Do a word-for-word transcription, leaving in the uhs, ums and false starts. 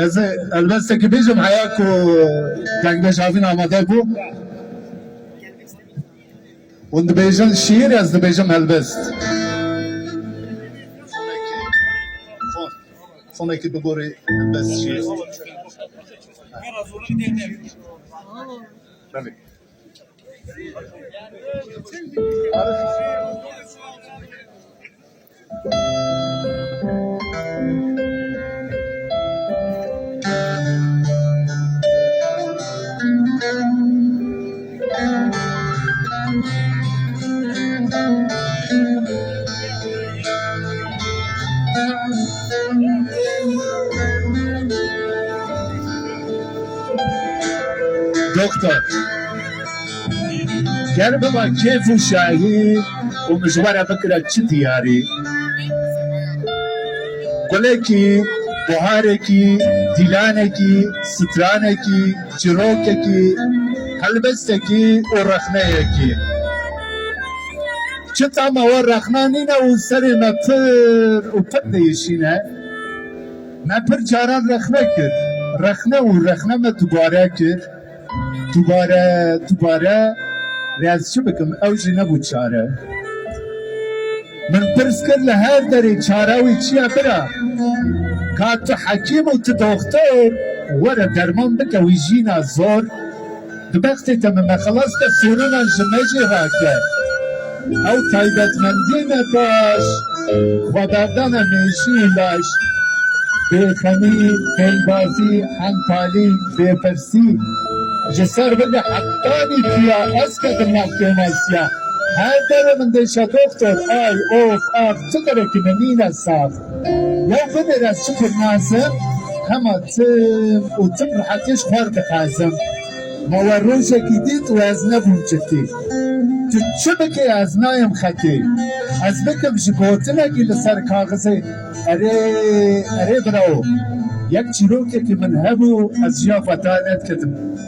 Ez ê helbestekî bêjim, heya ku dengbêj havîn amade bû. Hûn dibêjin şîîr, ez dibêjim helbest. Fonekî bigorî helbest şîîr. Belê. Doktor. Ger biba kêf û şahî û min ji we re bikira çi diyarî? Gulekî, buharekî, dîlanekî, stranekî, çîrokekî, helbestekî û rexneyekî. Çi tama we rexna nîne û serê me pir û pir diêşîne? Me pir caran rexne kir. Rexne û rexne me dubare kir. Dubare, dubare, lê ez çi bikim, ew jî nebû çare. Min pirs kir li her derê çara wî çi ye bira? Ka tu hekîm û tu doxtor, were derman bike wî jîna zor. Di bextê te min me xelas ke, sorûnan ji me jî rake. Ew taybetmendiyê me baş, xwedardana mêjiyê laş, bêxemî, pênbazî, hentalî, bêpirsî, ji ser bide hetanî tiya ez ketim nav kêmasiya. Her dere min dêşe doktor, ay, of, ax, tu derekî min nîne sax. Yew binêr ez çi pir nazim, hema tim û tim rehetiyê ji xwe re dixwazim. Ma we rojekî dît û ez nebûm cidî. Tu çi bikê ez nayêm xetê. Ez bikim ji gotinekî li ser kaxizê. Erê, erê birawo. Yek çîrokekî min hebû, ez jiya xwe dane dikitim.